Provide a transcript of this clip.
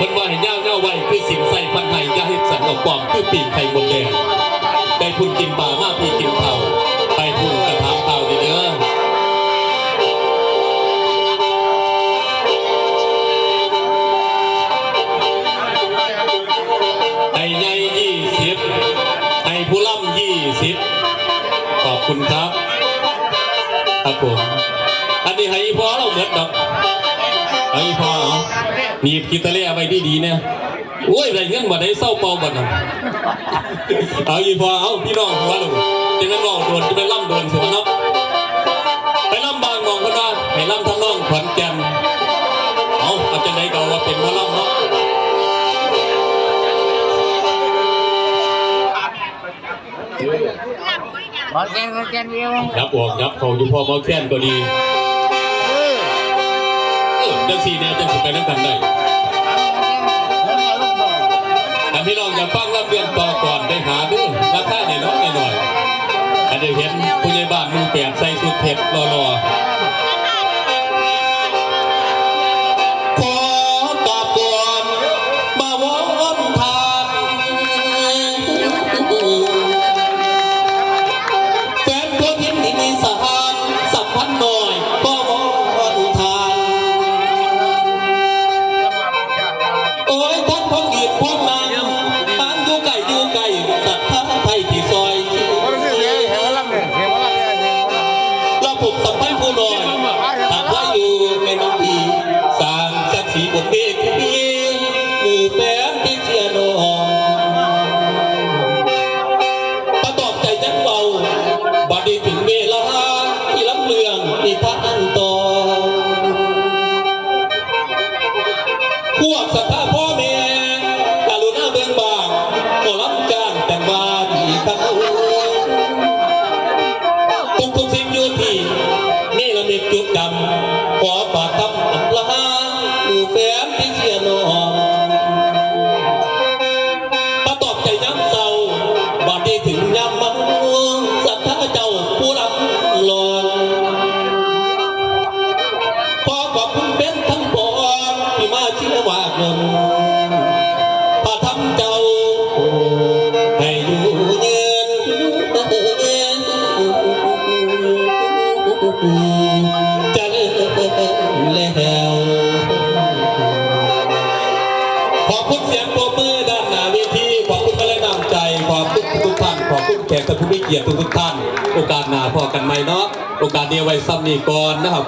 ເພິ່ນວ່າໃຫ້ຍາວໆໄວ້ຄືສິນໄຊພັນໄຮ ຢ່າເຮັດສັນອອກປ້ອມຄືປີ້ງໄຂ່ມົດແດງ. ໄປພຸ້ນກິນປາ ມາພີ້ກິນເຂົ້າ ໄປພຸ້ນກະຖາມຂ່າວເດີ. ໃຫ້ໃຫຍ່ ຊາວ ให้ผู้ร่ำยี่สิบ ขอบคุณครับ ครับผม ອັນນີ້ໃຫ້ອີ່ພໍ່ເຮົາເໝິດດອກ ເອົາອີ່ພໍ່ເອົາ ໜີບກີຕາແລໄວ້ດີໆແດ່. ໂອ້ຍ ໄດ້ເງິນບາດໃດເຊົາເປົ່າບາດນັ້ນ ເອົາອີ່ພໍ່ ເອົາ ພີ່ນ້ອງຫົວໂລດ ຈະແມ່ນເວົ້າໂດນ ຈະແມ່ນລຳໂດນຊິວ່າເນາະ. ໄປລຳບາງໝ່ອງເພິ່ນວ່າໃຫ້ລຳທຳນອງຂອນແກ່ນ ເອົາ ເອົາຈັ່ງໃດກໍເອົາວ່າເປັນໝໍລຳເນາະ. ໝໍແກນ ໝໍແກນວິວ ຫຍັບອອກຫຍັບເຂົ້າຢູ່ ພໍ່ໝໍແຄນກໍດີ ເອີ ເອີ ຈັ່ງຊີ້ແດ່ ຈັ່ງຊິໄປນຳກັນໄດ້. ຖ້າພີ່ນ້ອງຢາກຟັງລຳເລື່ອງຕໍ່ກ່ອນໄດ້ຫາເດີ ລາຄານ້ອຍໆ ອັນໄດ້ເຫັນຜູ້ໃຫຍ່ບ້ານໝູ່ແປດໃສ່ຊຸດເພັດຫຼໍ່ໆ. ຂໍກາບກອນມາວອນທ່ານ ແຟນໂພທິນນິມິດສະຫານ ສຳພັນນ້ອຍ ຂໍວອນທ່ານ ໂອ້ຍ ທ່ານພວງຢືນພວງນາງ ທ່ານຢູ່ໃກ້ຢູ່ໄກ ສັດທາໄທທີ່ຊ່ອຍ ລະຜົມສຳໄພຜູ້ນ້ອຍ ຫາກວ່າຢູ່ໃນນຳດີ ສ້າງສັກສີບົນເວທີ ໝູ່ແຟນທີ່ເຊຍນ້ອງ ປະຕອບໃຈຍັງເວົ້າ ບັດນີ້ເຖິງເວລາທີ່ລຳເລື່ອງນິທານຕໍ່ ພວກສັດທາພໍ່ແມ່ ກະລຸນາເບິ່ງບ້າງ ໝໍລຳຈ້າງຈັ່ງວ່າດີຄັກ ທຸກໆສິ່ງຢູ່ທີ່ເນລະມິດຈຸດດຳ ຂໍຝາກຄຳອຳລາ ໝູ່ແຟນທີ່ເຊຍນ້ອງ ປະຕອບໃຈຍາມເຊົ້າ ບາດນີ້ເຖິງຍາມມາ ສັດທາເຈົ້າຜູ້ລຳລອງ ຂໍຂອບຄຸນແຟນທັງປວງ ທີ່ມາເຊຍວາກວົນ ພະທຳເຈົ້າໃຫ້ຢູ່ຍືນ ຈະເລີນແລ້ວ. ຂອບຄຸນສຽງປົບມືດ້ານໜ້າເວທີ ຂອບຄຸນມາແລງນ້ຳໃຈ ຂອບຄຸນທຸກໆທ່ານ ຂອບຄຸນແຂກທ່ານຜູ້ມີກຽດທຸກໆທ່ານ. ໂອກາດໜ້າພໍ້ກັນໃໝ່ເນາະ ໂອກາດນີ້ເອົາໄວ້ຊ່ຳນີ້ກ່ອນນະຄັບ.